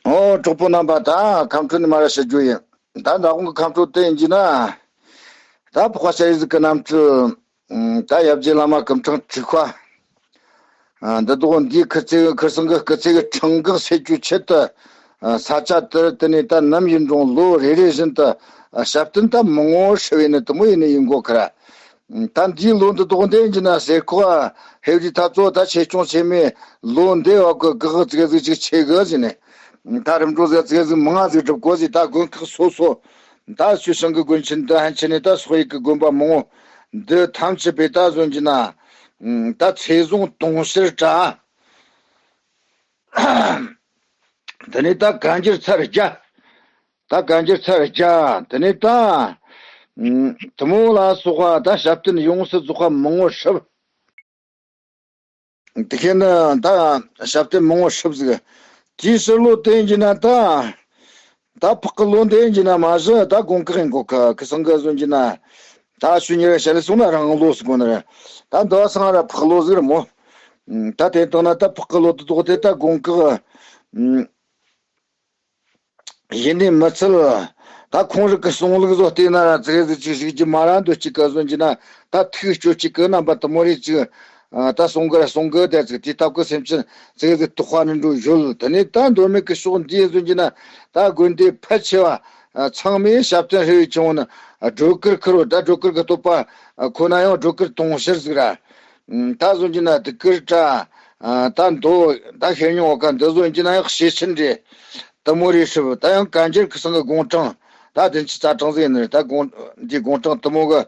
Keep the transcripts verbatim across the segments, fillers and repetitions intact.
ཨོ། གྲོགས་པོ་རྣམ་པ། ད་ཁམས་ཕྲུག་ནས་མར་ར་ཞུ་རྒྱུ་ཡིན། ད་མདང་དགོང་གི་ཁམས་ཕྲུག་དེ་ཡིན་གྱི་ན། ད་འཕགས་པ་སྤྱན་རས་གཟིགས་ཀྱི་རྣམ་སྤྲུལ། ད་ཡབ་རྗེ་བླ་མ་སྐུ་ཕྲེང་དྲུག་པ། འདི་དག་འདིའི་ཁུར་ཚེ་ཁུར་ཚང་གི་སྐུ་ཚེ་གི་འཕྲེང་འགག་སེལ་རྒྱུའི་ཆེད་དུ། ས་ཆ་དེར་དེ་ནས་ད་ནམ་ཡིན་རུང་ལོ་རེ་རེ་བཞིན་དུ་ཞབས་བརྟན་ད་མང་བོ་ཧྲིལ་བས་ནི་དེ་མོ་ཡིན་ནི་ཡིན་དགོས་ཁར། ད་འདིའི་ལོ་འདི་དག་འདི་ཡིན་གྱི་ན་ཟེར་ཁོ་ཧེ་རི་ཐ་ཚོ་ད་ཆེ་ཆུང་ཆེ་མེད་ལོ་འདི་བ་གི་གི་གི་ཙི་གེ་ཟིག་ཅིག་ཆེ་གི་ཟེར་ནས། ད་རིམ་གྲོ་ཟིག་ཙི་གེ་ཟིག་མང་ང་ཟིག་སྒྲུབ་དགོས་ཟིག་ད་དགོན་ཁག་སོ་སོ། ད་ཆོས་སྲང་གི་དགོན་ཆེན་འདི་ཧན་ཆེ་ནས་ད་སོག་ཡིག་གི་དགོན་པ་མང་བོ་འདི་ཐམས་ཅད་པས་ད་བཟོ་ཡིན་གྱི་ན། ད་ཚེ་བཟང་དུང་ཕྱུར་དྲ། དེ་ནས་ད་གན་རྒྱར་ཚར་བརྒྱ། ད་གན་རྒྱར་ཚར་བརྒྱ། དེ་ནས་ད། དེ་མོ་ལ་སོགས་པ་ད་ཞབས་བརྟན་ཡོངས་སུ་རྫོགས་པ་མང་བོ་ཧྲིལ། དེ་ཁྱེད་ནི་ད་ཞབས་བརྟན་མང་བོ་ཧྲིལ་ཟིག་དེའི་ཕྱིར་ལོ་དེ་ཡིན་གྱི་ན་ད། ད་འཕགས་ཀྱི་ལོ་འདི་ཡིན་གྱི་ན་མ་གཞི་ད་དགོན་ཁག་ཡིན་གོ་ཁ་ཁུ་སང་གི་བཟོ་ཡིན་གྱི་ན། ད་ཆུ་ཉེར་བ་ཞལ་ལས་སོང་ན་རང་ལོ་ཟིག་གོ་ནི་རེད། ད་འདི་བ་སང་ར་འཕགས་ལོ་ཟིག་རེད་མོ། ད་དེ་དང་ན་ད་འཕགས་ཀྱི་ལོ་དེ་དོག་དེ་ད་དགོན་ཁག་ཡིན་ནི་མི་ཚད། ད་ཁོང་རིགས་ཀྱི་གསུང་ལུགས་བཟོ་བལྟས་ན་ར་ཙི་གེ་ཟིག་ཅིག་ཞིག་ཅི་མ་ར་འདོད་ཅིག་གི་བཟོ་ཡིན་གྱི་ན། ད་ཐུགས་སྐྱོ་ཅིག་གི་རྣམ་པ་དེ་མོ་རེད་ཅིག་ད་གསུང་གི་ར་གསུང་གི་དེ་ཚིག་དེ་སྟབས་ཀྱི་སེམས་ཅན་ཙི་གེ་ཟིག་དོགས་པ་ནི་འགྲོ་ཡོད། དེ་ནས་ད་མདོ་སྨད་ཀྱི་ཕྱོགས་འདིའི་བཟོ་ཡིན་གྱི་ན། ད་དགོན་སྡེ་ཕལ་ཆེ་བ་ཚང་མས་ཞབས་བརྟན་ཧྲིལ་བའི་ཆུང་ནི་སྒྲོལ་དཀར་ཁུར་བོ། ད་སྒྲོལ་དཀར་གྱི་བསྟོད་པ་ཁོ་ན་ཡང་སྒྲོལ་དཀར་དུང་ཕྱུར་ཟིག་ར། ད་བཟོ་ཡིན་གྱི་ན་དུ་ཀིར་ཏྲ། ད་མདོ་ད་ཤེར་ཉུང་བ་ཀ་འདི་བཟོ་ཡིན་གྱི་ན་ཡང་ཤེར་ཕྱིན་རེད། དེ་མོ་རེད་ཧྲིལ་བོ། ད་ཡང་གན་རྒྱར་ཁུ་སང་གི་དགུང་གྲངས་ད་བདུན་ཅུ་རྩ་གྲངས་ཟིག་ཡིན་ནི་རེད། ད་དགུང་འདིའི་དགུང་གྲངས་དེ་མོ་གི་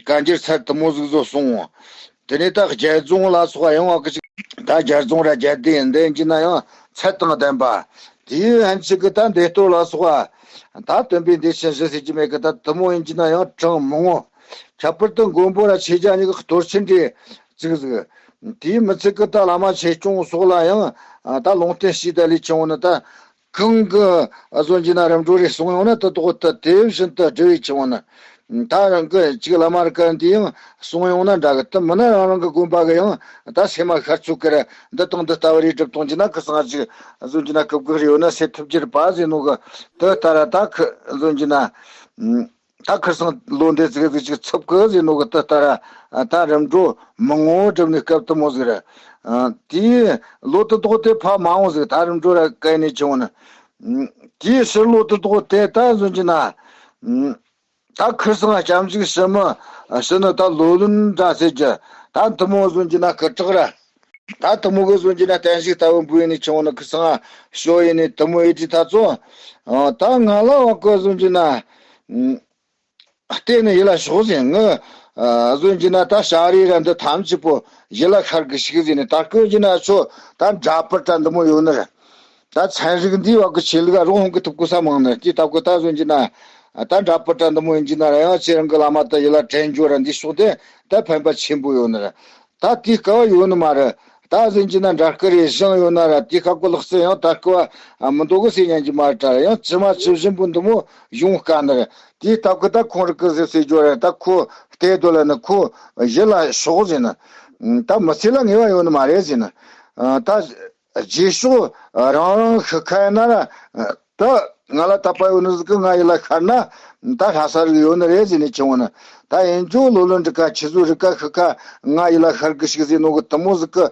གན་རྒྱར་ཚར་དེ་མོ་ཟིག་བཟོ་སོང་། དེ་ནས་ད་རྒྱལ་རྫོང་ལ་སོགས་ཡང་བ་གི་ཅིག་ད་རྒྱལ་རྫོང་ར་རྒྱལ་སྡེ་འདི་ཡིན་གྱི་ན་ཡང་ཚད་དང་ལྡན་པ། དེའི་ཕན་ཆད་གི་ད་འདས་སྟོད་ལ་སོགས་པ། ད་སྟོན་པའི་འདས་ཆེན་བཞི་ཟེར་གྱི་མེད་གི། ད་དེ་མོ་ཡིན་གྱི་ན་ཡང་གྲངས་མང་བོ། ཁྱད་པར་དུ་མགོན་པོ་ར་ཆོས་རྒྱལ་གཉིས་ཀྱི་གཏོར་ཆེན་འདྲའི་ཙིག་ཟིག་དེའི་མི་ཚད་གི་ད་བླ་མ་ཆོས་སྐྱོང་སོགས་ལ་ཡང་ད་ལུང་བསྟན་ཞུས་ད་ལས་ཆེ་བོ་ནི་ད། གང་གི་བཟོ་ཡིན་གྱི་ན་རིམ་གྲོ་རེ་གསུང་ཡོང་ན་དེ་དོག་ད་དེ་བཞིན་དུ་སྒྲུབ་པའི་ཆེ་བོ་ནི། ད་རང་གི་ཅིག་བླ་མ་རི་ཀ་འདི་ཡང་གསུང་ཡོང་ན་འདྲ་གི། དེ་མིན་ན་རང་རང་གི་དགོན་པ་གི་ཡང་ད་སེམས་མ་ཤར་ཚུགས་ཀི་ར། འདི་དང་འདི་ལྟ་བུ་རེ་སྒྲུབ་གཏོང་གྱི་ན་ཁུ་སང་ཅིག་བཟོ་ཡིན་གྱི་ན་སྐབས་གི་རེ་ཡོད་ན་སེ་ཐུབ་རྒྱུ་རེད་པ་ཟེར་ནོ་གི། དེ་ལྟར་ད་ཁུ་བཟོ་ཡིན་གྱི་ན། ད་ཁུ་སང་ལོ་འདི་ཙིག་ཙིག་ཅིག་ཚུབ་གི་ཟེར་ནོ་གི། དེ་ལྟར་ད་རིམ་གྲོ་མང་བོ་སྒྲུབ་ནས་སྐབས་དེ་མོ་ཟིག་ར། དེའི་ལོ་དེ་དོག་དེ་ཕ་མ་འོང་ཟིག་ད་རིམ་གྲོ་ར་ག་ནས་ཆེ་བོ་ནི། དེའི་ཕྱིར་ལོ་དེ་དོག་དེ་ད་བཟོ་ཡིན་གྱི་ན། ད་ཁུ་སང་སྐྱབས་འཇུག་ཕྱི་མི་ཕྱི་ནི་ད་ལོ་ལོན་འདྲ་ཟེར་གྱི། ད་དེ་མོ་བཟོ་ཡིན་གྱི་ན་སྐུ་དྲག་ར། ད་དེ་མོ་གི་བཟོ་ཡིན་གྱི་ན་བརྟན་བཞུགས་ལྟ་བུ་འབུལ་ཡིན་ནི་ཆུང་ནི་ཁུ་སང་ཞོ་ཡིན་ནི་དེ་མོ་ཡིན་དུས་ད་ཚོ། ད་ང་ལ་བ་གི་བཟོ་ཡིན་གྱི་ན། བལྟས་ནས་ཡིད་ལ་ཞོག་ཟིན་ངི། བཟོ་ཡིན་གྱི་ན་ད་ཞག་རེ་ར་འདི་ཐམས་ཅད་པོ་ཡིད་ལ་ཤར་གི་ཞིག་ཟིན་ནི། ད་སྐུ་ཡིན་གྱི་ན་ཆོ་ད་འདྲ་པར་ད་འདི་མོ་ཡོད་ནི་ར། ད་ཚན་རིག་འདིའི་བ་གི་ཆོས་ལུགས་རོགས་ཧོང་གི་ཐུབ་གོ་ས་མང་ནི་དེ་ལྟ་གོ། ད་བཟོ་ཡིན་གྱི་ན་ད་འདྲ་པར་ད་འདི་མོ་ཡིན་གྱི་ན་ར་ཡང་ཁྱེད་རང་གི་བླ་མ་ད་ཡིད་ལ་དྲན་འགྱོ་ར་འདི་ཕྱོགས་དེ་ད་ཕན་པ་ཆེན་པོ་ཡོད་ནི་ར། ད་དེའི་སྐབས་ཡོད་ནི་མ་རེད། ད་ཟིན་གྱི་ན་འདྲ་སྐུ་རེ་བཞེངས་ཡོད་ན་ར་དེའི་སྐབས་ཀྱི་ལག་རྩལ་ཡང་ད་སྐུ་བ་མི་འདུག་གི་ཟེར་ཉན་གྱི་མ་རེད་དྲ། ཡང་ཇི་མ་ཇི་བཞིན་པོ་འདི་མོ་ཡོང་དཀའ་ནི་རེད། དེའི་སྟབས་ཀྱིས་ད་ཁོང་རིག་གི་ཟེར་ཟེར་རྒྱུ་རེད། ད་ཁོ་བལྟས་དོ་ལ་ནི་ཁོ་ཡིད་ལ་ཞོག་ཟེར་ནི། ད་མི་ཚེ་ལ་ངེས་པ་ཡོད་ནི་མ་རེད་ཟེར་ནི། ད་རྗེས་ཕྱོགས་རང་རང་ཤི་ཁ་ཡིན་ན་ར། ད་ང་ལ་དད་པ་ཡོད་ནི་ཟིག་གི་ང་ཡིད་ལ་ཤར་ན་ད་ལྷ་ས་རིག་ཡོད་ནི་རེད་ཟེར་ནས་ཁྱེར་འོང་ནི། ད་ཡིན་རྒྱུ་ལོ་ལོན་འདྲི་ཀ་ཁྱེད་ཚོ་རིག་ཀ་ཤི་ཀ་ང་ཡིད་ལ་ཤར་གི་ཞིག་ཟེར་ནོ་གི་དེ་མོ་ཟིག་གི་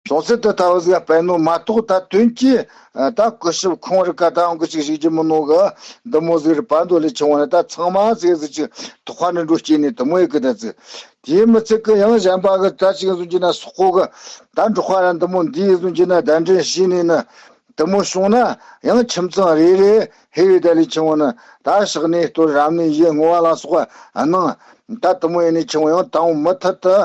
སོང་ཚེ་དེ་ལྟ་བུ་ཟིག་སྤེལ་ནོ་མ་གཏོགས། ད་དོན་གྱིས་ད་སྐུ་ཞབས་ཁོང་རིག་ཀ་ད་འོང་གི་ཞིག་ཞིག་གི་མི་ནོ་གི་འདི་མོ་ཟིག་རེད་པ་འདོད་ལས་ཁྱེར་འོང་ནི། ད་ཚང་མ་ཟིག་ཟིག་ཅིག་དོགས་པ་ནི་འགྲོ་སྐྱེས་ནི་དེ་མོ་ཡི་གི་ད་ཟིག་དེའི་མི་ཚད་གི་ཡང་གཞན་པ་གི་ད་ཅིག་ཟུག་གི་ན་སོག་པོ་གི་ད་འབྲོག་པ་ར་འདི་མོ་འདིའི་ཟུག་གི་ན་གདན་འདྲེན་བྱས་ནས་ནི། དེ་མོ་བྱུང་ན་ཡང་ཁྱིམ་ཚང་རེ་རེ་ཧེ་བའི་ད་ལས་ཆུང་བ་ནི་ད་ཕྱག་ནས་གཏོར་རམ་ནས་ཡིད་བསྔོ་བ་ལ་སོགས་པ་གནང་། ད་དེ་མོ་ཡིན་ནས་ཆུང་བ་ཡང་དང་པོ་མུ་མཐུད་དུ་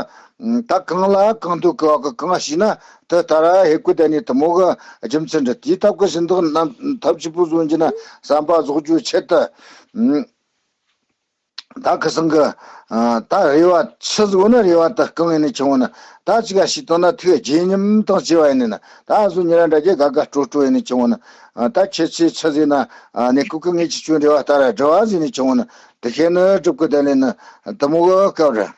ད་གང་ལ་གང་འདོད་ཀྱི་བ་གི་གང་བྱས་ན་དེ་ལྟར་ཧེ་བཀོད་ད་ནས་དེ་མོ་གི་རྒྱུ་མཚན་འདྲ་དེའི་ཐབས་ཀྱི་སྦྱིན་བདག་རྣམས་ཐབས་ཇུས་པོ་བཟོ་རྒྱུ་ན་བསམ་པ་རྫོགས་རྒྱུའི་ཆེད་དུ། ད་ཁུ་སང་གི་ད་རེ་བ་ཆི་ཟིག་ཡོད་ན་རེ་བ་ད་གང་ཡིན་ནས་ཆུང་བ་ན་ད་ཅིག་ག་ཞིག་དོན་ན་ཐུགས་རྗེ་ཉམས་དང་བཅས་པ་ཡིན་ནི་ན། ད་གཟུགས་ཉེ་ར་འདྲ་རྒྱ་དགའ་དགའ་སྤྲོ་སྤྲོ་ཡིན་ནས་ཆུང་བ་ན། ད་ཁྱེད་ཚོས་ཆི་ཟིག་ན་གནས་སྐབས་ཀྱི་ངེད་ཀྱི་ཆུང་རེ་བ་ལྟར་འགྲོ་བ་ཟིག་ནས་ཆུང་བ་ན་དེ་ཤེས་ནི་སྒྲུབ་ཀྱི་དེ་ལས་ནི་དེ་མོ་གི་སྐབས་རེད།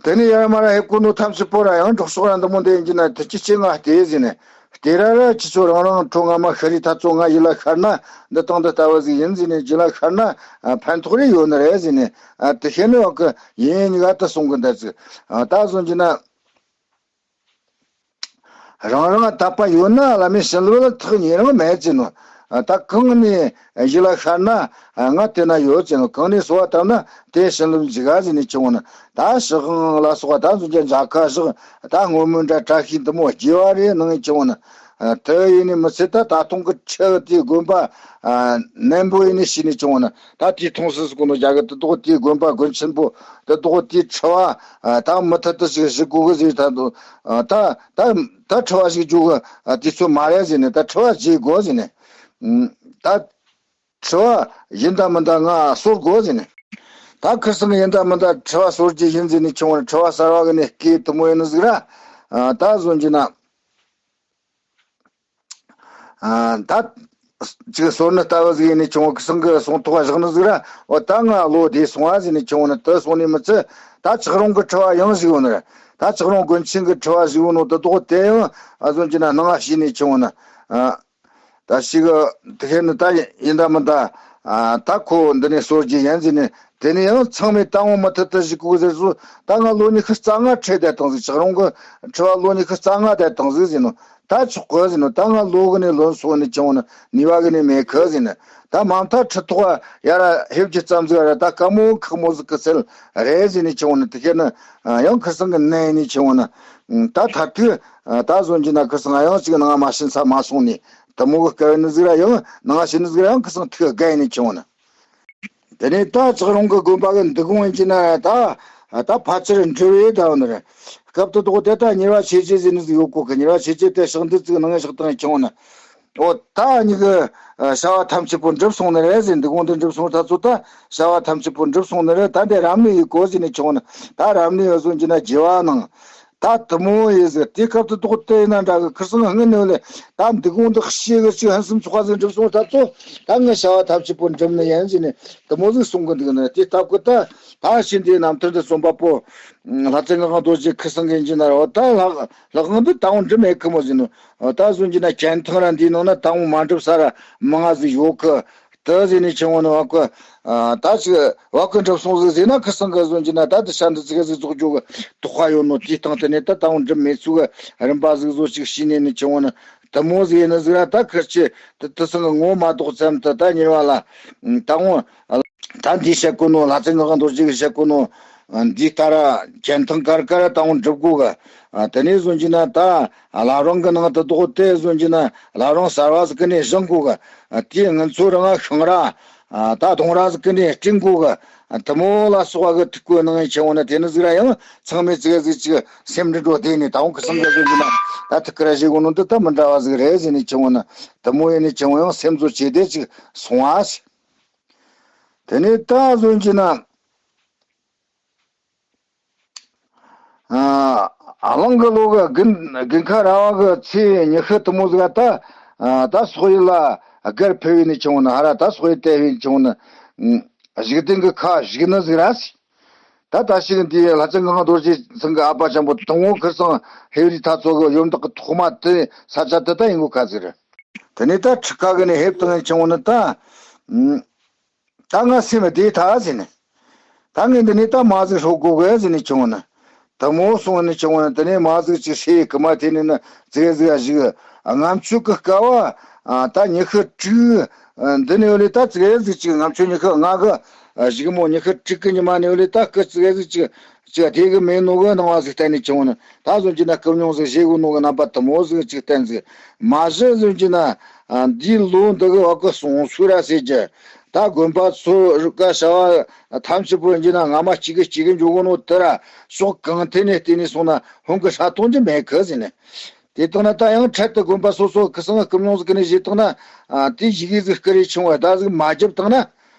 དེ་ནས་ཡར་མར་ཧེ་ཀུ་ནུ་ཐམས་ཅད་པོ་ར་ཡང་འབྲོག་ཕྱོགས་ར་འདི་མོ་འདི་ཡིན་གྱི་ན་དེ་ཅི་ཅི་ང་བལྟས་ཟིན་ནས་ དེ་ར་ར་ཁྱེད་ཚོ་རང་རང་ཁྲོ་ང་མ་ཤི་རི་ཐ་ཚོ་ང་ཡིད་ལ་ཤར་ན་འདི་སྟངས་འདི་ལྟ་བུ་ཟིག་ཡིན་ཟེར་ནས་རྒྱུད་ལ་ཤར་ན་ཕན་ཐོགས་རེ་ཡོད་ནི་རེད་ཟེར་ནས། དེ་ཤེས་ནི་བ་གི་ཡིན་ཡིན་ག་ད་གསུང་གི་འདི་ཟིག་ད་གསུང་རྒྱུ་ན། རང་རང་དད་པ་ཡོད་ན་བླ་མའི་བྱིན་རླབས་ལ་ཐག་ཉེ་རིང་མེད་ཅེ་ནོ། ད་གང་ནས་གཞི་ལ་ཤར་ན་ང་དེ་ན་ཡོད་ཅེ་ནོ། གང་ནས་གསོལ་བ་བཏབ་ན་དེ་བྱིན་རླབས་འཇིག་ག་ཟེར་ནས་ཁྱེར་འོང་ན། ད་ཕྱི་དབང་ལ་སོགས་པ་ད་འཛིན་གྱི་མཛའ་ཁ་བཞག་ད་སྔོན་མོ་འདྲ་བཀྲ་ཤིས་འདི་མོ་རྒྱས་པ་རེ་གནང་ངེ་ཁྱེར་འོང་ན། དེ་ཡིན་ནི་མི་ཚད་ད་ད་ཐོང་གི་ཁྲི་དེའི་དགོན་པ་ནན་པོ་ཡིན་ནི་ཤི་ནས་ཁྱེར་འོང་ན། ད་དེའི་ཐོང་སི་སི་གོ་ནོ་རྒྱ་གི་དེ་དོག་དེའི་དགོན་པ་དགོན་ཆེན་པོ་དེ་དོག་དེའི་ཁྲི་བ། ད་མུ་མཐུད་དུ་ཞིག་ཞིག་དགོས་གི་ཟེར་ད་དུ། ད་ད་ད་ཁྲི་བ་ཞིག་རྒྱུག་གི་དུས་ཚོད་མ་རེད་ཟེར་ནས། ད་ཁྲི་བ་བརྗེ་དགོས་ཟེར་ནས། ད་ཁྲི་བ་ཡིན་ད་མིན་ད་ང་གསོལ་དགོས་ཟེར་ནས། ད་ཁིར་སང་ཡིན་ད་མིན་ད་ཁྲི་བ་གསོལ་རྒྱུ་ཡིན་ཟེར་ནས་ཁྱེར་འོང་ན། ཁྲི་བ་གསར་བ་གི་ནས་སྐད་དུ་མོ་ཡིན་ནི་ཟིག་ར། ད་བཟོ་རྒྱུ་ན། ད་ཅིག་སོར་ནི་ལྟ་བུ་ཟིག་ཡིན་ནི་ཆུང་བ་གི་སང་གི་སོང་ཐོག་བཞག་ནི་ཟིག་ར། འོ་ད་ང་ལོ་དེ་སོང་བ་ཟིག་ནི་ཆུང་བ་ནི་དུ་སོང་ནི་མི་ཚེ། ད་ཆག་རུང་གི་ཁྲི་བ་ཡང་ཟིག་ཡོད་ནི་ར། ད་ཆག་རུང་དགོན་ཆེན་གི་ཁྲི་བ་ཟིག་ཡོད་ནོ་དུ་དོག་དེ་ཡང་ཨ་ཟོན་གྱི་ན་སྣང་བ་ཤེས་ནི་ཆུང་བ་ནི། ད་ཞིག་དེ་ཁེ་ནི་ད་ཡིན་ད་མིན་ད། ད་ཁོ་འདི་ནས་སོར་གྱི་ཡན་ཟིག་ནི། དེ་ནས་ཡང་ཚང་མས་ད་འོང་མུ་མཐུད་དུ་ཞིག་གོ་ཟེར་སོ། ད་ང་ལོ་ཉི་ཤུ་རྩ་ལྔ་ཁྲི་བསྡད་བཏང་ཟིག་ཆག་རུང་གི་ཁྲི་བ་ལོ་ཉི་ཤུ་རྩ་ལྔ་བསྡད་བཏང་ཟིག་ཟེར་ནོ། ད་ཆོག་གི་ཟེར་ནོ། ད་ང་ལོ་གི་ནས་ལོན་སོང་ནས་ཆུང་ནི་ནུས་པ་གི་ནས་མེད་གི་ཟེར་ནི། ད་མ་མཐའ་ཁྲི་ཐོག་ཡ་ར་ཧེབ་ཀྱི་ཙམ་ཟིག་ར། ད་དཀའ་མོ་ཁག་མོ་ཟིག་གི་སེལ་རེད་ཟེར་ནས་ཆུང་ནི། དེ་ཁེ་ནི་ཡང་ཁིར་སང་གི་ནས་ནས་ཆུང་ནི། ད་ཐ་ཐུག་ད་བཟོ་རྒྱུ་ན་ཁིར་སང་ཡང་ཅིག་ནང་མ་ཤི་ས་མ་སོང་ནས་དུ་མོ་གི་དཀའ་བའི་ནི་ཟིག་ར། ཡང་ནང་ཤི་ནི་ཟིག་ར་ཡང་ཁིར་སང་ཐུག་དགའ་ནས་ཆུང་ནི། དེ་ནས་ད་ལྕགས་རོང་གི་དགོན་པ་གི་འདུ་ཁང་ཡིན་གྱི་ན་ད་ད་ཕལ་ཆེར་འགྲུབ་ཡོད་ད་བ་ནི་རེད། སྐབས་དེ་དོག་དེ་ད་གཉེར་བ་ཆོས་རྗེ་ཟེར་ནི་ཟིག་ཡོད་གོ་གི། གཉེར་བ་ཆོས་རྗེ་དེ་ཕྱག་འདི་ཙིག་ནང་བཞག་བཏང་ཆུང་ནི། འོ་ད་ཉི་གི་བྱ་བ་ཐམས་ཅད་པོ་འགྲུབ་སོང་ནི་རེད་ཟེར། འདུ་ཁང་དེ་འགྲུབ་སོང་ད་ཚོ་ད་བྱ་བ་ཐམས་ཅད་པོ་འགྲུབ་སོང་ནི་རེད། ད་འདི་རབ་གནས་ཡོད་གོ་ཟེར་ནི་ཆུང་ནི། ད་རབ་གནས་ཡོད་སོང་གྱི་ན་རྒྱལ་བ་ནང་། ད་དུ་མོ་ཡེ་ཟེར་དེ་སྐབས་དུ་དོག་དེ་ཡིན་ན་འདྲ་གི། ཁིར་སང་སྔུན་ནས་ལས་ད་འདི་གུང་འདི་ཤེས་གི་ཅིག་ཧན་སུམ་ཚོགས་ཟིག་འགྲུབ་སོང་ད་ཚོ། ད་ངི་བྱ་བ་ཐམས་ཅད་པོ་འགྲུབ་ནི་ཡིན་ཟེར་ནས་དུ་མོ་ཟིག་གསུང་གི་འདུག་ནི། དེ་སྟབས་ཀི་ད་ད་ཤིན་ཏུ་རྣམ་ཐར་འདི་རྩོམ་པ་པོ་ལྷ་རྩེ་ངག་དབང་རྡོ་རྗེ་ཁིར་སང་གི་ཡིན་གྱི་ན་རོ། ད་ལྷག་ལྷག་དབང་འདི་ད་འོང་འགྲུབ་མེད་གི་མོ་ཟེར་ནོ། ད་བཟོ་གྱི་ན་གྱེན་ཐང་ར་འདིའི་ནང་ན་ད་འོང་མ་འགྲུབ་ས་ར་མང་ང་ཟིག་ཡོད་གི། དེ་ཟེར་ནས་ཆུང་བ་ནི་བ་ཀི། ད་ཅིག་བ་ཀི་འགྲུབ་སོང་ཟིག་ཟེར་ན་ཁི་སང་གི་བཟོ་གྱི་ན་ད་དེ་ཤ་འདི་ཙི་ག་ཟིག་རྫོགས་རྒྱུ་གི་དོགས་པ་ཡོད་ནོ། དེའི་སྟེང་དེ་ནས་ད་ད་འོང་འགྲུབ་མེད་ཚུལ་གི་རིམ་པ་ཟིག་བཟོ་ཅིག་ཤེས་ནས་ནི་ཆུང་བ་ནི་དུ་མོ་ཟིག་ཡིན་ནི་ཟིག་ར། ད་ཁིར་ཆེ་དེ་དེ་སང་གི་ངོ་མ་དོག་ཙམ་དུ་ད་གཉེར་བ་ལ་ད་འོང་ད་འདིའི་བཤད་གོ་ནོ། ལྷ་རྩེ་ངག་དབང་རྡོ་རྗེ་གི་བཤད་གོ་ནོ། འདི་ལྟར་གྱེན་ཐང་དཀར་དཀར་ད་འོང་འགྲུབ་དགོས་གི། དེ་ནས་བཟོ་གྱི་ན་ད་བླ་བྲང་གི་ནང་དུ་དོག་དེ་བཟོ་གྱི་ན་བླ་བྲང་གསར་བ་ཟིག་གི་ནས་བཞེངས་དགོས་གི། དེའི་ངན་ཚོ་རང་ཤང་ར་ད་གདོང་ར་ཟིག་གི་ནས་སྤྲིང་དགོས་གི། དུ་མོ་ལ་སོགས་པ་གི་ཐུགས་ཀོ་ནང་ཡིན་ཆེ་བོ་ན་དེ་ནི་ཟིག་ར་ཡང་ཚང་མས་ཙི་ག་ཟིག་ཅིག་སེམས་འདྲི་འགྲོ་དེ་ནས་ད་འོང་ཁི་སང་གི་བཟོ་གྱི་ན་ད་ཐུགས་ཀ་ར་བཞེས་དགོས་ནོ་འདི་ད་མི་འདྲ་བ་ཟིག་རེད་ཟེར་ནས་ཆེ་བོ་ན་དུ་མོ་ཡིན་ནས་ཆེ་བོ་ཡང་སེམས་ཚོ་ཆེ་དེ་ཅིག་སོང་བ་ཟེར། དེ་ནས་ད་བཟོ་གྱི་ན། ཨ་གླང་གི་ལོ་གི་དགུན་དགུན་ཁ་ར་བ་གི་ཚེས་ཉི་ཤུ་དུ་མོ་ཟིག་ད་ད་སོག་ཡུལ་ལ་སྒར་ཕེབས་ཡིན་ནི་ཆུང་ནི། ཧ་ར་ད་སོག་ཡུལ་དེ་ཕེབས་ཡིན་ཆུང་ནི། ཨ་གཞུག་དེང་གི་ཁ་བཞུགས་ནི་ཟིག་ར་སི། ད་ད་ཞིག་འདི་ལྷ་རྩེ་ངག་དབང་རྡོ་རྗེ་ཚང་གི་ཨ་ཕ་ཆེན་པོ་དང་བོ་ཁིར་སང་ཧེ་རི་ཐ་ཚོ་གི་ཡོམ་བདག་གི་ཐོག་མ་དེ་ས་ཆ་དེ་ད་ཡིན་གོ་ཁ་ཟིག་ར། དེ་ནས་ད་ཁྲི་ཁ་གི་ནས་ཧེབ་དང་ཡིན་ཆུང་ནི་ད། ད་ང་སེམས་བདེ་ཐལ་ཟེར་ནས། ད་ངས་འདི་ནས་ད་མ་ཟིག་ཧྲོ་གོ་གི་ཟེར་ནས་ཆུང་ནི། དུ་མོ་སོང་ནས་ཆུང་ནི་དེ་ནས་མ་ཟིག་ཅིག་ཧྲེ་གི་མ་དེ་ནས་ནི་ཙི་གེ་ཟིག་ཨ་ཞིག་ང་ཚོ་གི་སྐབས་བ་ད་ཉི་ཤུ་དྲུག་འདི་ནས་ཡོད་ལས་ད་ཙི་གེ་ཟིག་ཅིག་ང་ཚོ་ཉི་ཤུ་ལྔ་གི་ཞིག་མོ་ཉི་ཤུ་དྲུག་གི་ཉི་མ་ནས་ཡོད་ལས་ད་སྐུ་ཙི་གེ་ཟིག་ཅིག་ཅིག་དེ་གི་མེད་ནོ་གི་སྣང་བ་ཟིག་བསྟན་ནས་ཆུང་ནི། ད་བཟོ་གྱི་ན་སྐུ་མྱོང་ཟིག་བཞེས་གོ་ནོ་གི་རྣམ་པ་དུ་མོ་ཟིག་ཅིག་བསྟན་ཟིག་མ་གཞི་བཟོ་གྱི་ན་འདིའི་ལོ་འདི་གི་བ་གི་སོང་ཚུལ་ར་ཟེར་གྱི། ད་དགོན་པ་ཚོ་རུ་ཀ་བྱ་བ་ཐམས་ཅད་པོ་ཡིན་གྱི་ན་སྔ་མ་གཅིག་གི་གཅིག་གི་འཇོག་གོ་ནོ་དེ་ར་ཕྱོགས་གང་ཐད་ནས་བལྟས་ནས་སོང་ན་ཧོན་གི་ཧྲ་གཏོང་རྒྱུ་མེད་གི་ཟེར་ནས། དེ་དང་ན་ད་ཡང་འཕྲལ་དུ་དགོན་པ་སོ་སོ་གི་སང་སྐུ་མྱོང་ཟིག་གི་ནས་བཞེས་བཏང་ན་དེ་ཞིག་གི་ཟིག་སྐུ་རེ་ཆུང་བ་ད་ཟིག་མ་བརྒྱབ་བཏང་ན།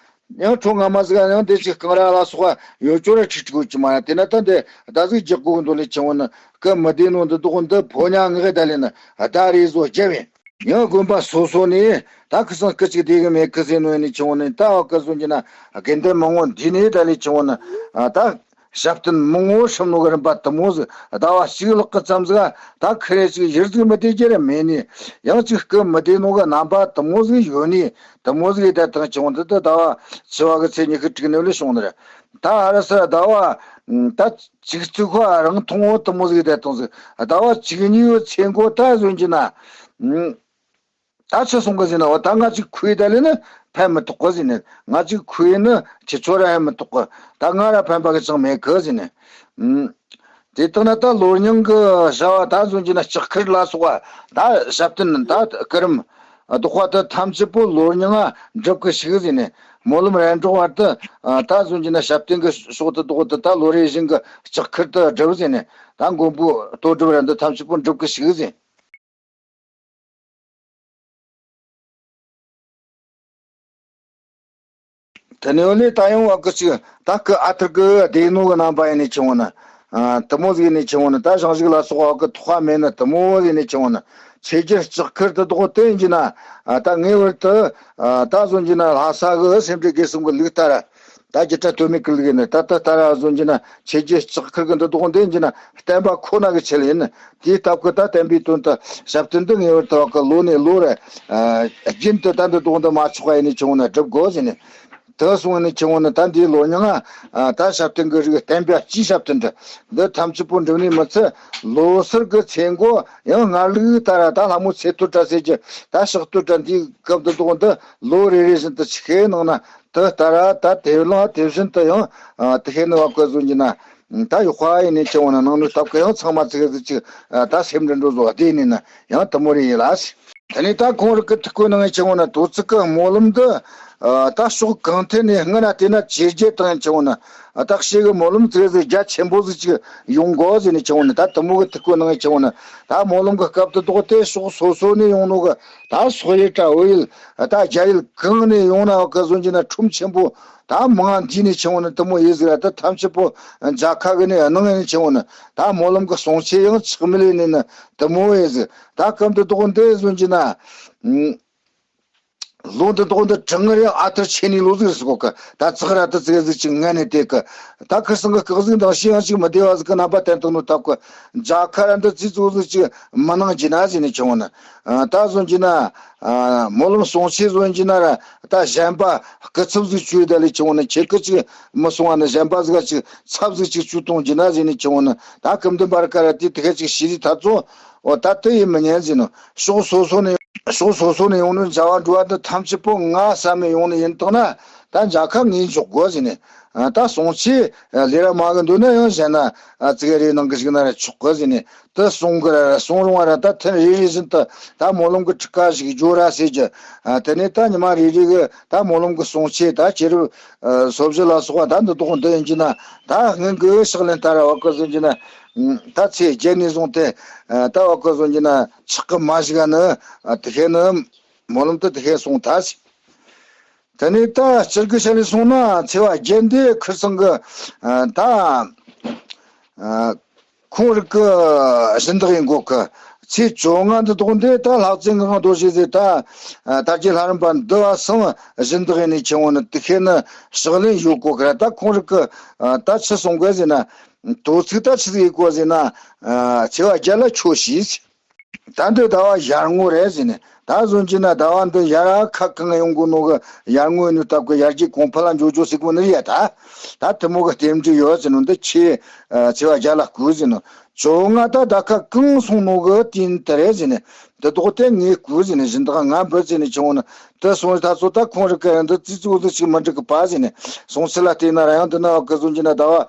ཡང་ཁྲོ་ང་མ་ཟིག་ཡང་དེ་ཅིག་རྐང་ར་ལ་སོགས་པ་ཡོད་ཅོ་ར་ཁྲིག་ཁྲིག་ཡོད་ཀྱི་མ་ར། དེ་ན་ད་འདི་ད་ཟིག་རྒྱག་གོ་གི་འདུག་ལས་ཆུང་བ་ནི་སྐུ་མི་བདེ་ནོ་འདི་དོག་འདི་ཕོ་ཉ་ངག་ད་ལས་ན་ད་རེས་བཟོ་རྒྱབ་ཡིན། ཡང་དགོན་པ་སོ་སོ་ནས་ད་ཁི་སང་སྐུ་གཅིག་བདེ་གི་མེད་གི་ཟེར་ནོ་ཡིན་ནི་ཆུང་བ་ནི་ད་བ་ཀི་བཟོ་གྱི་ན་དགེ་འདུན་མང་བོ་འདི་ནས་ད་ལས་ཆུང་བ་ནི་ད། ཞབས་བརྟན་མང་བོ་ཧྲིལ་ནོ་གི་རིམ་པ་དེ་མོ་ཟིག་ཟླ་བ་གཅིག་ལྷག་གི་ཙམ་ཟིག་ད་ཁི་རེ་ཅིག་ཡིར་ཟིག་མི་བདེ་རྒྱུ་རེ་མེད་ནི། ཡང་ཅིག་སྐུ་མི་བདེ་ནོ་གི་རྣམ་པ་དེ་མོ་ཟིག་ཡོད་ནི། དེ་མོ་ཟིག་ཡིན་ད་དང་ཅི་འོང་འདི་ད་ཟླ་བ་བཅུ་བ་གི་ཚེས་ཉི་ཤུ་དྲུག་ནས་ལས་བྱུང་ནི་རེད། ད་ཧ་ར་སི་ཟླ་བ་ད་གཅིག་ཙིག་ཁོ་རང་མཐོང་བོ་དེ་མོ་ཟིག་ཡིན་ད་དང་ཟིག་ཟླ་བ་བཅུ་གཉིས་པའི་ཚེས་མགོ་ད་ཟོན་གྱི་ན། ད་ཆི་སོང་གི་ཟེར་ན། འོ་ད་ང་ཅིག་ཁུའི་ད་ལས་ནི་ཕན་མི་ཐོགས་གི་ཟེར་ནི། ང་ཅིག་ཁུའི་ནི་ཁྱེད་ཚོ་ར་ཕན་མི་ཐོགས་གི། ད་ང་ར་ཕན་པ་གི་ཅང་མེད་གི་ཟེར་ནི། ཨུམ། དེ་ལྟ་ན་ད་ལོ་རྙིང་གི་བྱ་བ་ད་ཟོན་གྱི་ན་ལྕགས་མཁར་ལ་སོགས་པ་ད་ཞབས་བརྟན་ད་སྐུ་རིམ་བདག་པ་ད་ཐམས་ཅད་པོ་ལོ་རྙིང་ང་འགྲུབ་གི་ཞིག་ཟེར་ནི། སྨོན་ལམ་རེ་འགྲོགས་བར་དུ་ད་ཟོན་གྱི་ན་ཞབས་བརྟན་གི་ཕྱོགས་དུ་བདག་པོ་དུ་ད་ལོ་རེ་བཞིན་གི་ལྕགས་མཁར་དུ་སྒྲུབ་ཟེར་ནི། ད་མགོན་པོ་ལྟོ་སྒྲུབ་ར་འདི་ཐམས་ཅད་པོ་འགྲུབ་གི་ཞིག་ཟེར། དེ་ནས་ལས་ད་ཡང་བ་གི་ཅིག་ད་གི་ཨ་ཐུར་གི་སྡེ་ནོ་གི་རྣམ་པ་ཡིན་ནས་ཆེ་བོ་ནི། ཨ་དེ་མོ་ཟིག་ཡིན་ནས་ཆེ་བོ་ནི། ད་ཞང་ཞུང་ལ་སོགས་བ་གི་ཐོག་མེད་ནི་དེ་མོ་ཡིན་ནས་ཆེ་བོ་ནི། ཆོས་རྒྱལ་ལྕགས་མཁར་དུ་བདག་པོ་དེ་ཡིན་གྱི་ན། ཨ་ད་ངེས་པར་དུ་ཨ་ད་ཟོན་གྱི་ན་ལྷ་ས་གི་སེ་འབྲས་དགེ་གསུམ་གི་ལུགས་ལྟར། ད་རྒྱུད་གྲྭ་སྟོད་སྨད་ཀྱི་ལུགས་ཡིན་ནི། ད་ད་ལྟ་ར་ཟོན་གྱི་ན་ཆོས་རྒྱལ་ལྕགས་མཁར་གི་འདི་བདག་པོ་དེ་ཡིན་གྱི་ན་བསྟན་པ་ཁོ་ན་གི་ཆེད་ཡིན་ནི། དེའི་སྟབས་ཀྱིས་ད་བསྟན་པའི་དོན་དུ་ཞབས་བརྟན་འདི་ངེས་པར་དུ་བ་གི་ལོ་ནས་ལོ་རེ་ཨ་རྒྱུན་དུ་ད་འདི་བདག་པོ་འདི་མ་ཆོག་པ་ཡིན་ནས་ཆེ་བོ་ནི་སྒྲུབ་དགོས་ཟེར་ནི། དེ་སོང་ནས་ཆེ་བོ་ནི་ད་འདིའི་ལོ་རྙིང་ང་ཨ་ད་ཞབས་བརྟན་གི་རིགས་བསྟན་པ་སྤྱིའི་ཞབས་བརྟན་འདི་འདི་ཐམས་ཅད་པོ་འགྲུབ་ནས་མི་ཚད། ལོ་སར་གི་ཚེས་མགོ་ཡང་སྔར་ལུགས་ལྟར་ད་ལྷ་མོ་ཚེས་གཏོར་གྲྭ་ཟེར་གྱི་ད་ཕྱག་གཏོར་གྲྭ་འདིའི་སྐབས་འདི་བདག་པོ་འདི་ལོ་རེ་རེ་བཞིན་དུ་ཆི་ཤེས་གནང་ན། དེ་ལྟར་ད་དེ་ལ་དེ་བཞིན་དུ་ཡང་ཨ་དེ་ཤེས་ནི་བ་གི་ཟོན་གྱི་ན། ད་ཡོག་པ་ཡིན་ནས་ཆེ་བོ་ན་ནང་ནས་སྟབས་ཀྱིས་ཡང་ཚང་མ་ཙི་གེ་ཟིག་ཅིག་ཨ་ད་སེམས་འདྲ་འགྲོ་བཟོ་བ་དེ་ཡིན་ན་ཡང་དེ་མོ་རེ་ཡིན་ལ། དེ་ནས་ད་ཁོང་རིགས་ཀྱི་ཐུགས་ཁོ་ནང་ཆེ་བོ་ན་དོ་ཚིགས་ཀྱི་སྨོན་ལམ་འདི་ཨ་ད་ཕྱོགས་གང་ཐད་ནས་སྔ་ན་དེ་ན་ཇེ་རྒྱས་བཏང་ཡིན་ཆེ་བོ་ན། ཨ་ད་ཞེ་གི་སྨོན་ལམ་ཙི་གེ་ཟིག་རྒྱ་ཆེན་པོ་ཟིག་ཅིག་ཡོང་དགོས་ཟེར་ནས་ཆེ་བོ་ན། ད་དེ་མོ་གི་ཐུགས་ཁོ་ནང་ཆེ་བོ་ན་ད་སྨོན་ལམ་གི་སྐབས་དུ་བདག་པོ་དེ་ཕྱོགས་སོ་སོ་ནས་ཡོང་ནོ་གི་ད་སོག་ཡུལ་དྲ་བོད་ཡུལ་ད་རྒྱ་ཡུལ་གང་ནས་ཡོང་ན་བ་གི་ཟོན་གྱི་ན་ཁྲོམ་ཆེན་པོ་ད་མང་འདི་ནས་ཆེ་བོ་ནི་དེ་མོ་ཡིན་ཟིག་ར། ད་ཐམས་ཅད་པོ་མཇལ་ཁ་གི་ནས་གནང་ནས་ཆེ་བོ་ནི་ད་སྨོན་ལམ་གི་གསུང་ཆོས་ཡང་ཆག་མི་ལས་ནས་ནི་དེ་མོ་ཡིན་ཟིག་ད་སྐབས་འདི་བདག་པོ་འདི་ཟོན་གྱི་ན་ལོ་འདི་བདག་པོ་འདི་གྲངས་ངར་ཡང་ཨ་ཐུར་ཆེ་ནས་ལོ་ཟིག་རེད་ཟེར་གོ་གི། ད་ཙག་ར་ད་ཙིག་ཟིག་ཅིག་ངན་ནས་དེ་གི་ད་ཁིར་སང་གི་སྐག་ཟིག་དང་ཤི་ཡང་ཅིག་མི་བདེ་བ་ཟིག་གི་རྣམ་པ་བསྟན་བཏང་ནོ་སྟབས་གི་མཇལ་ཁ་ར་འདི་ཙི་ཙོ་ཟིག་ཅིག་མི་གནང་གྱི་ན་ཟེར་ནས་ཆེ་བོ་ནི། ཨ་ད་ཟོན་གྱི་ན་ཨ་སྨོན་ལམ་གསུང་ཆོས་ཟོན་གྱི་ན་ར་ད་གཞན་པ་སྐུ་ཚབ་ཟིག་བཅོས་ད་ལས་ཆེ་བོ་ནི་ཁྱེད་ཀྱི་ཅིག་མི་སོང་བ་ནི་གཞན་པ་ཟིག་ག་ཅིག་ཚབ་ཟིག་ཅིག་བཅོས་གཏོང་གྱི་ན་ཟེར་ནས་ཆེ་བོ་ནི། ད་སྐུ་མདུན་པར་ཀ་ར་དེ་དེ་ག་ཅིག་ཤི་རི་ཐ་ཚོ་འོ་ད་དེ་ཡིན་མི་ཉན་ཟེར་ནོ། ཕྱོགས་སོ་སོ་ནས་ཕྱོགས་སོ་སོ་ནས་ཡོང་ནོ་མཇལ་བ་འགྲོ་བ་འདི་ཐམས་ཅད་པོ་ང་བསམ་མེད་ཡོང་ནི་ཡིན་དང་ན་ད་མཇལ་ཁ་ངས་འཇོག་དགོས་ཟེར་ནས། ད་གསུང་ཆོས་ལས་ར་མ་གི་འདོད་ན་ཡང་གཞན་ན་ཙི་གེ་རེ་གནང་གི་ཞིག་ན་ར་ཆོག་གི་ཟེར་ནས། ད་གསུང་གི་ར་གསུང་རུང་བ་ར་ད་ཐེངས་རེ་རེ་བཞིན་དུ་ད་སྨོན་ལམ་གི་ཁྲིད་ཀ་ཞིག་འཇོག་ར་ཟེར་གྱི། དེ་ནས་ད་ཉི་མ་རེ་རེ་གི་ད་སྨོན་ལམ་གི་གསུང་ཆོས་ད་ཅེ་རུ་སོ་བཞི་ལ་སོགས་པ་ད་འདི་དོག་འདི་ཡིན་གྱི་ན་ད་སྔོན་གི་ཕྱག་ལེན་ལྟར་བ་གི་ཟེར་གྱི་ན། ད་ཚེས་བརྒྱད་ནས་བཟུང་སྟེ་ད་བ་གི་ཟེར་གྱི་ན་ཆག་གི་མ་ཞིག་ནི་དེ་ཤེས་ནི་སྨོན་ལམ་དུ་དེ་ཤེས་སོང་ད་ཟེར། དེ་ནས་ད་སྤྱིར་གི་ཆ་ནས་སོང་ན་ཚེས་པ་བརྒྱད་འདི་ཁིར་ཚང་གི་ད། ཁོང་རིགས་ཀྱི་སྦྱིན་བདག་ཡིན་གོ་གི། ཚེས་བཅོ་ལྔ་འདི་དོག་འདི་ད་ལྷ་རྩེ་ངག་དབང་རྡོ་རྗེ་ཟེར་ད་དར་རྒྱས་ལྷ་རམས་པ་འདི་བ་སང་སྦྱིན་བདག་ཡིན་ནི་ཆེ་བོ་ནི་དེ་ཤེས་ནི་ཕྱག་ལེན་ཡོད་གོ་གི་ར། ད་ཁོང་རིགས་ཀྱི་ད་ཆི་གསུང་གི་ཟེར་ན་དོ་ཚིགས་ད་ཆི་ཟིག་ཡིན་གོ་ཟེར་ན་ཚེས་པ་བརྒྱད་ལ་ཆོས་ཞུས། ད་འདི་ཟླ་བ་ཡར་ངོ་རེད་ཟེར་ནས། ད་གཟོད་ཀྱི་ན་ཟླ་བ་འདི་ཡར་ཁ་གང་ཡོང་གོ་ནོ་གི་ཡར་ངོ་ནི་སྟབས་གི་ཡར་རྒྱས་གོང་འཕེལ་ལ་འགྱོ་འགྱོ་ཟེར་གོ་ནི་རེད་ད། ད་དེ་མོ་གི་རྟེན་འབྲེལ་ཡོད་ཟེར་ནོ་འདི་ཁྱེད་ཚེས་པ་བརྒྱད་ལ་བསྐུལ་ཟེར་ནོ། བཅོ་ལྔ་ད་ཟླ་ཁ་གང་སོང་ནོ་གི་རྟེན་དེ་རེད་ཟེར་ནས། འདི་དོག་དེ་ངས་བསྐུལ་ཟེར་ནས་སྦྱིན་བདག་ང་འབུལ་ཟེར་ནས་བྱུང་ནི། དེ་སོང་ད་ཚོ་ད་ཁོང་རིགས་ཀྱི་འདི་ཙི་ཙི་འུ་ཙི་ཅིག་མི་འགྲིག་གི་པ་ཟེར་ནས་སོང་ཚུལ་ལ་བལྟས་ན་ར་ཡང་འདི་ན་གི་གཟོད་ཀྱི་ན་ཟླ་བ་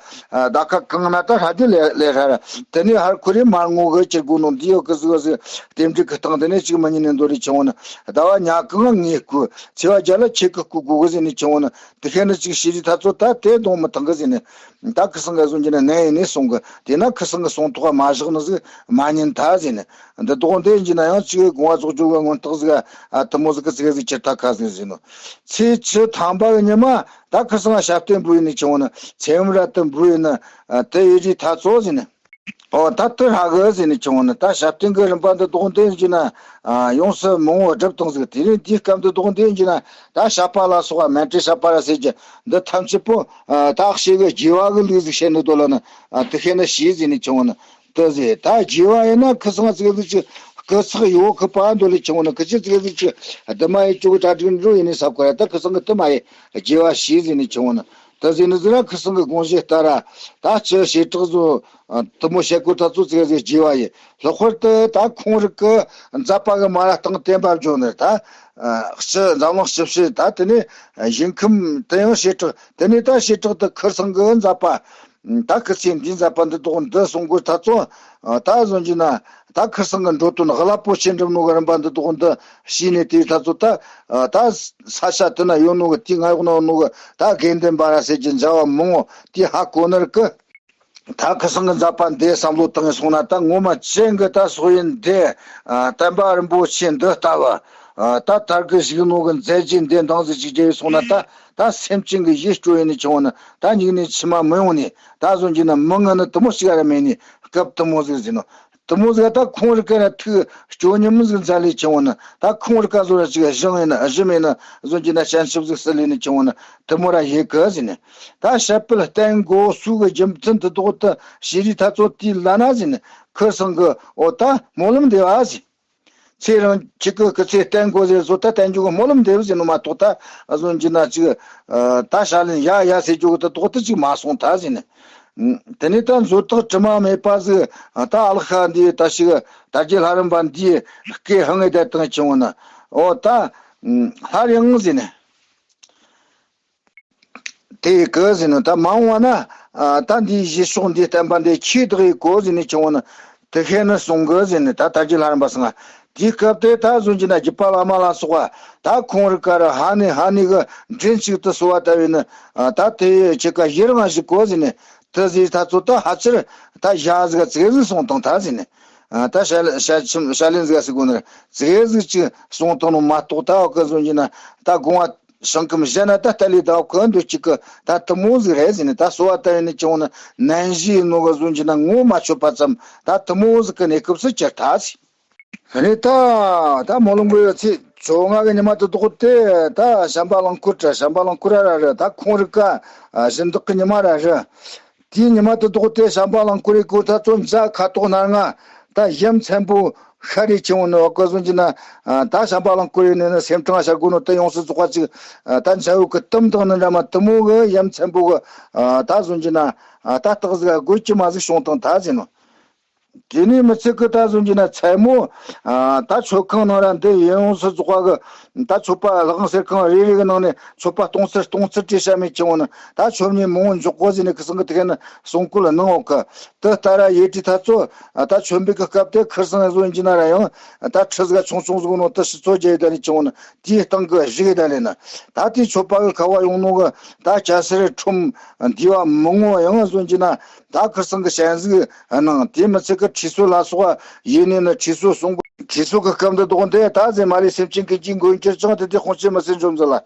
ཟླ་ཁ་གང་ན་ད་ཧྲ་དེ་ལས་ལས་ཧྲ་ར། དེ་ནས་ཧར་ཁོ་རེ་མར་ངོ་གི་ཅིག་དགོས་ནོ་འདི་ཡོད་གི་ཟིག་ཟིག་རྟེན་འབྲེལ་གི་སྟེང་དེ་ནས་ཅིག་མི་ཉན་ནས་འདོར་རེ་བྱུང་ནི། ཟླ་བ་ཉ་གང་ངས་བསྐུལ། ཚེས་པ་བརྒྱད་ལ་ཁྱེད་ཀྱི་བསྐུལ་དགོས་གི་ཟེར་ནས་བྱུང་ནི། དེ་ཁེ་ནི་ཅིག་ཤི་རི་ད་ཚོ་ད་དེ་གཏོང་མི་ཐང་གི་ཟེར་ནས། ད་ཁི་སང་ག་གཟོད་ཀྱི་ན་ནད་ཡིན་ནས་སོང་གི། དེ་ན་ཁི་སང་གི་སོང་ཐོག་མ་བཞག་ནི་ཟིག་མ་ཉན་ད་ཟེར་ནས། འདི་དོག་འདི་ཡིན་གྱི་ན་ཡང་ཅིག་དགོངས་པ་རྫོགས་རྒྱུ་གི་མངོན་རྟགས་ཟིག་ཨ་དེ་མོ་ཟིག་གི་ཟིག་ཟིག་ཁྱེར་ཐག་ཁ་ཟིག་ཟིན་ནོ། ཚེས་བཅུ་ཐམ་པ་གི་ཉི་མ་ད་ཁི་སང་ཞབས་བརྟན་འབུལ་ཡིན་ནི་བྱུང་ནི། ཚེམ་ར་དུ་འབུལ་ཡིན་ནི། ཨ་དེ་ཡི་རི་ཐ་ཚོ་ཟིན་ནི། ཨོ་ད་དེ་ཧྲ་གི་ཟེར་ནས་ཆུང་ན། ད་ཞབས་བརྟན་གི་རིམ་པ་འདི་དོག་འདི་ཡིན་གྱི་ན། ཨ་ཡོངས་སུ་མང་བོ་བསྒྲུབས་བཏང་ཟིག་དེ་ནས་འདིའི་སྐབས་འདི་དོག་འདི་ཡིན་གྱི་ན། ད་བཤད་པ་ལ་སོགས་པ་མཎྜལ་བཤད་པ་ར་ཟེར་གྱི་འདི་ཐམས་ཅད་པོ། ཨ་ད་ཤེས་གི་རྒྱས་པ་གི་ལུགས་ཟིག་བཤད་ནི་དོ་ལ་ན། ཨ་དེ་ཤེས་ན་ཤེས་ཟེར་ནས་ཆུང་ན། དེ་ཟེར་ད་རྒྱས་པ་ཡིན་ན་ཁུ་སང་ཟིག་ལུགས་ཀྱི་སྐུ་ཚེགས་ཡོད་གི་པ་འདོད་ལས་ཆུང་ན། ཁུ་ཆི་ཟིག་ལུགས་ཀྱི་དུ་མ་ཡི་ཅུག་གྲ་སྒྲིག་འགྲོ་ཡིན་ནས་ས་ཁོ་ར། ད་ཁུ་སང་གི་དུ་མ་ཡི་རྒྱས་པ་ཤེས་ཟེར་ནས་ཆུང་ན། ད་ཟེར་ནི་ཟེར་ན་ཁུ་སང་གི་དགོངས་གཞི་ལྟར་ར། ད་ཅི་བྱེ་བྲག་བཟོ་དུ་མོ་བྱེད་དགོས་ད་ཚོ་ཙིག་ཟིག་རྒྱས་པ་ཡིན། ལྷག་པར་དུ་ད་ཁོང་རིག་གི་མཛད་པ་གི་མ་ར་སྟེང་བསྟན་པ་བརྗོད་ནི་ད། སྤྱི་འཛམ་གླིང་སྤྱི་སྤྱི་ད་དེ་ནས་ཞིང་ཁམས་དེ་ཡང་བྱེ་བྲག་དེ་ནས་ད་བྱེ་བྲག་ཏུ་ཁུ་སང་གི་མཛད་པ། ད་ཁུ་ཚེ་འདིའི་མཛད་པ་འདི་དོག་འདི་གསུང་དགོས་ད་ཚོ། ད་གཟོན་གྱི་ན་ད་ཁུ་སང་གི་འགྲོ་དོན་རླབས་པོ་ཆེ་འགྲུབ་ནོ་གི་རིམ་པ་འདི་དོག་འདི་ཤེས་ནས་དེ་ད་ཚོ་ད། ད་ས་ཆ་དེ་ན་ཡོད་ནོ་གི་དེའི་ང་ཡོག་ན་ཡོད་ནོ་གི་ད་དགེ་འདུན་པ་ར་ཟེར་གྱི་མཛད་པ་མང་བོ་དེ་ཧ་གོ་ནི་རིག་གི་ད་ཁུ་སང་གི་མཛད་པ་འདི་བསམ་བློ་བཏང་སོང་ན། ད་ངོ་མ་ཅན་གི་ད་སོག་ཡིན་འདི། ཨ་བསྟན་པ་རིན་པོ་ཆེ་འདི་ལྟ་བུ། ཨ་ད་དར་གི་བཞུགས་ནོ་གི་མཛད་རྗེས་འདི་འདང་ཟིག་ཅིག་བརྗེ་སོང་ན། ད་ད་སེམས་ཅན་གི་ཡིད་སྐྱོ་ཡིན་ནི་ཆུང་ན། ད་སྙིང་ནས་མཆི་མ་མི་ཡོང་ནི། ད་གཟོན་གྱི་ན་མི་ངན་ནི་དུ་མོ་ཞིག་ར་མེད་ནི་སྐབས་དུ་མོ་ཟིག་ཟིན་ནོ། དུ་མོ་ཟིག་ད་ཁོང་རི་ཀ་ན་ཐུག་སྐྱོ་ཉམས་ཟིག་མཛད་ལས་ཆུང་བོ་ན། ད་ཁོང་རི་ཀ་བཟོ་ར་ཅིག་གཞུང་ཡིན་ན་གཞི་མེད་ན་གཟོན་གྱི་ན་ཞན་ཆབ་ཟིག་སི་ལས་ནི་ཆུང་བོ་ན་དུ་མོ་ར་ཡེ་གི་ཟིན་ནི། ད་བཤད་པའི་བསྟན་དགོས་སུ་གི་རྒྱུ་མཚན་དུ་དོག་ཏུ་ཤེས་རིག་ཐ་ཚོ་དེའི་ལ་ན་ཟིན་ནི། ཁུ་སང་གི་འོ་ད་སྨོན་ལམ་འདེབས་ཨ་ཟིན། ཚེ་རིང་ཁྱེད་ཀྱི་སྐུ་ཚེ་བརྟན་དགོས་ཟེར་བཟོ་ད་བརྟན་རྒྱུ་གི་སྨོན་ལམ་འདེབས་ཟིན་ནོ་མ་གཏོགས། ད་གཟོན་གྱི་ན་ཅིག་ད་ཞལ་ལན་ཡ་ཡ་ཟེར་རྒྱུ་གི་ད་དོག་ཏུ་ཅིག་མ་སོང་ད་ཟིན་ནི། དེ་ནས་ད་མཛོད་བརྟག་དྲི་མ་མེད་པ་ཟིག་ད་ཨ་ལ་ཤ་འདི་ད་ཞིག་དར་རྒྱས་ལྷ་རམས་པ་འདིའི་སྐད་ཧང་ངེ་ད་དང་ཆུང་བོ་ན། འོ་ད་སླར་ཡང་ཟིན་ནི། དེ་གི་ཟིན་ནི་ད་མ་འོངས་པ་ན། ད་འདིའི་གཞི་ཕྱོགས་འདིའི་བསྟན་པ་འདི་ཆེ་བདག་ཡི་གོ་ཟིན་ནི་ཆུང་བོ་ན། དེ་ཤེས་ནི་གསུང་གི་ཟིན་ནི་ད་དར་རྒྱས་ལྷ་རམས་པ་སང་། དེའི་སྐབས་དེ་ད་གཟོན་གྱི་ན་རྒྱུད་པ་བླ་མ་ལ་སོགས་པ་ད་ཁོང་རི་ཀ་ར་ཧ་ནི་ཧ་ནི་གི་མགྲིན་གཅིག་ཏུ་གསོལ་བ་བཏབ་ཡིན་ནི། ད་དེ་ཁྱེད་ཀ་ཡི་རང་ཞིག་གོ་ཟིན་ནི། དེ་ཟིག་ད་ཚོ་ད་ཧ་ཅིར་ད་ཞག་ཟིག་ཙིག་ཟིག་སོང་དང་ད་ཟིན་ནི། ད་ཞལ་ཞལ་ཆིམ་ཞལ་ལན་ཟིག་ཟིག་གོ་ནི་ཙིག་ཟིག་ཅིག་སོང་དང་ནོ་མ་གཏོགས། ད་འོ་གི་གཟོན་གྱི་ན་ད་དགོངས་པ་ཞིང་ཁམས་གཞན་ན་ད་ལྟ་ལས་ད་འོ་གི་འདུག་ཅིག་གི་ད་དུ་མོ་ཟིག་རེད་ཟིན་ནི། ད་གསོལ་བ་བཏབ་ཡིན་ནི་ཆུང་བོ་ན་ནན་ཞིག་ནོ་གི་གཟོན་གྱི་ན་ངོ་མ་ཆོད་པ་ཙམ་ད་དུ་མོ་ཟིག་གི་གནས་སྐབས་སུ་གྱུར་ཐལ་ཟིན། རེད་ད། ད་སྨོན་ལམ་གི་ཡོད་ཚེ་བཅོ་ལྔ་གི་ཉི་མ་དུ་དོག་དེ་ད་བྱམས་པ་གླིང་སྐོར་དྲ་བྱམས་པ་གླིང་སྐོར་ར་ར་ར་ད་ཁོང་རི་ཀ་སྦྱིན་བདག་གི་ཉི་མ་ར་ར། དེའི་ཉི་མ་དུ་དོག་དེ་བྱམས་པ་གླིང་སྐོར་རི་སྐོར་ད་ཚོ་མཛའ་ཁ་དོག་སྣ་ལྔ་ད་ཡ་མཚན་པོ་ཤར་རི་ཆེ་བོ་ནི་འོ་གི་གཟོན་གྱི་ན། ད་བྱམས་པ་གླིང་སྐོར་རི་ནི་ནི་སེམས་ཕྲེང་ཤར་དགོས་ནོ་དེ་ཡོངས་སུ་རྫོགས་པ་ཅིག་ད་མཛའ་བོ་གི་དུམ་དང་ནི་འདྲ་མ་དུ་མོ་གི་ཡ་མཚན་པོ་གི་ད་གཟོན་གྱི་ན་ད་སྟག་ཟིག་དགོད་ཀྱི་མ་ཟིག་བྱུང་དང་ད་ཟིན་ནོ། དེ་ནས་མི་ཚད་ཀི་ད་གཟོན་གྱི་ན་མཚན་མོ། ད་མཆོད་ཁང་ནང་ར་འདི་ཡོངས་སུ་རྫོགས་པ་གི་ད་མཆོད་པ་ལྷ་ཁང་གསེར་ཁང་རེ་རེ་གི་ནང་ནས་མཆོད་པ་སྟོང་ཚར་སྟོང་ཚར་བྲིས་བྱ་མེད་ཀྱི་འོང་ན་ད་མཆོད་མེ་མང་བོ་འཇོག་གོ་ཟིན་ནས་ཁུ་སང་གི་དེ་ག་ནི་གསུང་སྐུལ་གནང་འོག་གི། དེ་ལྟར་ཡེ་དྲི་ཐ་ཚོ་ད་མཆོད་འབུལ་གི་སྐབས་དེ་ཁུ་སང་གཟོན་གྱི་ན་ར་ཡང་ད་ཁྲི་ཟིག་ཆུང་ཆུང་ཟིག་ནོ་དེ་ཕྱི་ཚོ་རྒྱ་ཡི་ད་ལས་ཀྱི་འོང་ན་དེའི་སྟེང་གི་གཞི་གི་ད་ལས་ན་ད་དེའི་མཆོད་པ་གི་ཁ་བ་ཡོང་ནོ་གི་ད་སྐྱ་སེར་ཁྲོམ་འདི་བ་མང་བོ་ཡང་གཟོན་གྱི་ན། ད་ཁུ་སང་གི་ཞལ་གཟིགས་གནང་། དེ་མི་ཚད་ཀི་ཁྲུས་གསོལ་ལ་སོགས་པ་ཡེ་ནས་ནི་ཁྲུས་གསོལ་གསུང་གི། ཁྲུས་གསོལ་གི་སྐབས་འདི་དོག་འདི་ད་ཟེར་མ་ལུས་སེམས་ཅན་ཀུན་གྱི་མགོན་གྱུར་ཅིང་། དེ་དེ་དཔུང་ཆེན་མི་སེར་འཇོམས་མཛད་ལ།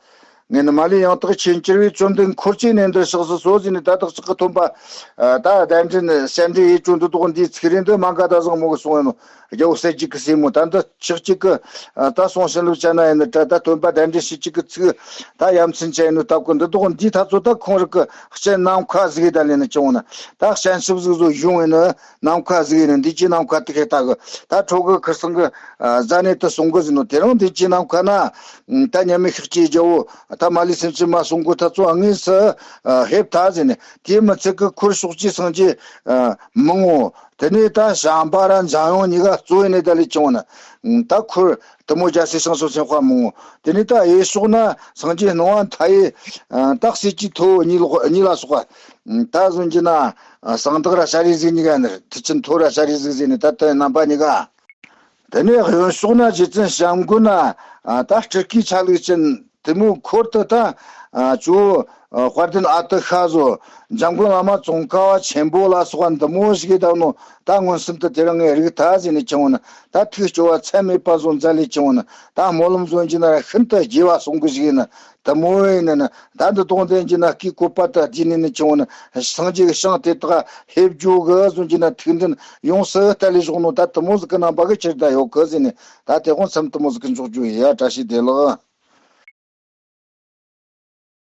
ངས་ནི་མ་ལུས་ཡང་དག་ཆེན་གྱུར་པའི་བཅོམ་ལྡན་འཁོར་བཅས་གནས་འདིར་གཤེགས་སུ་གསོལ་ཟེར་ནས་ད་དག་ཅིག་གི་ཐོན་པ། ད་གདན་འདྲེན་ཞལ་འདྲེན་ཡེ་གྲོལ་འདི་དོག་འདིའི་ཚིག་རེ་འདི་མ་ག་ད་བཟང་མོ་གི་གསུང་ཡིན་ནོ། རྒྱལ་པོ་གསལ་རྒྱལ་གི་སྲས་མོ་ད་འདི་ཆག་ཅིག་གི་ད་སོང་ཕྱིན་ལུགས་བྱ་ན་ཡིན་ནི་ད་ད་སྟོན་པ་གདན་འདྲེན་ཞུ་ཅིག་གི་ཚིག་ད་ཡ་མཚན་ཅན་ཡིན་ནི་སྟབས་གི་འདི་དོག་འདི་ད་ཚོ་ད་ཁོང་རིག་གི་སྤྱན་ནམ་མཁའ་གཟིགས་ད་ལེན་ནི་ཅི་འོང་ན་ད་སྤྱན་ཆབ་གཟིགས་བཟོ་གཞུང་ཡིན་ནི་ནམ་མཁའ་གཟིགས་ཡིན་ནི་འདི་ཅི་ནམ་མཁའ་དེ་ཁེ་ད་གི་ད་ཁྲོ་གི་ཁུ་སང་གི་ཟ་ནས་ད་གསུང་གི་ཟིན་ནོ། དེ་རིང་འདི་ཅི་ནམ་མཁའ་ན་ད་མཉམ་མེད་ཤཱཀྱའི་རྒྱལ་པོ་ད་མ་ལུས་སེམས་ཅན་མ་གསུང་གི་ད་ཚོ་དངོས་སུ་ཕེབས་ད་ཟིན་ནི་དེ་མི་ཚད་གི་ཁུར་ཕྱོགས་ཀྱི་སངས་རྒྱས་མང་བོ། དེ་ནས་ད་བྱམས་པ་ར་འཇམ་དབྱངས་གཉིས་ཀ་གཙོ་བོ་ནས་ད་ལས་ཀྱི་འོང་ན། ད་ཁུར་དུ་མོ་རྒྱལ་སྲས་ཞང་ཞུང་སེམས་དཔའ་མང་བོ། དེ་ནས་ད་གཡས་ཕྱོགས་ན་སངས་རྒྱས་སྣང་བ་མཐའ་ཡས། ད་སྲས་ཀྱི་ཐུ་བོ་གཉིས་ལོག་གཉིས་ལ་སོགས་པ། ད་གཟོན་གྱི་ན་གསང་བདག་ར་ཤཱ་རིའི་གཟུགས་གཉིས་ཀ་ནི་མཐུ་ཆེན་ཐོ་ར་ཤཱ་རིའི་གཟུགས་ཟེར་ནས་ད་ལྟ་རྣམ་པ་གཉིས་ཀ། དེ་ནས་གཡོན་ཕྱོགས་ན་རྗེ་བཙུན་བྱམས་མགོན་ན་ད་སྤྲུལ་སྐུའི་ཆ་ལུགས་ཅན། དེ་མོ་འཁོར་དུ་ད་ཨ་ཅོ་ཨ་དཔལ་ལྡན་ཨ་ཏི་ཤ་བཟོ། འཇམ་མགོན་བླ་མ་ཙོང་ཁ་བ་ཆེན་པོ་ལ་སོགས་པ་འདི་མོ་ཞིག་གི་ད་ནོ། ད་མངོན་སུམ་དུ་དེ་རིང་ངས་རིག་ཐལ་ཟེར་ནས་ཁྱེར་འོང་ན། ད་ཐུགས་སྐྱོ་བ་ཚད་མེད་པ་བཟོ་མཛད་ལས་ཁྱེར་འོང་ན། ད་སྨོན་ལམ་བཟོ་རྒྱུ་ན་ར་ཤིན་ཏུ་རྒྱས་པ་གསུང་གི་ཞིག་ཡིན་ན། དེ་མོ་ཡིན་ན་ན། ད་འདི་དོན་ལྡན་གྱི་ན་སྐུའི་བཀོད་པ་དང་བསྡུས་ནས་ནི་ཁྱེར་འོང་ན། སངས་རྒྱས་ཀྱི་ཞིང་དེ་དག་ལྷེབ་འཇོག་གི་བཟོ་རྒྱུ་ན་ཐུགས་འདུན་ཡོངས་སུ་གཏད་ལས་བཞག་ནོ། ད་དེ་མོ་ཟིག་གི་རྣམ་པ་གི་ཁྱེར་ད་ཡོད་གི་ཟེར་ནས། ད་དེ་དགོང་མཚམས་དེ་མོ་ཟིག་གི་འཇོག་རྒྱུ་ཡ། བཀྲ་ཤིས་བདེ་ལེགས།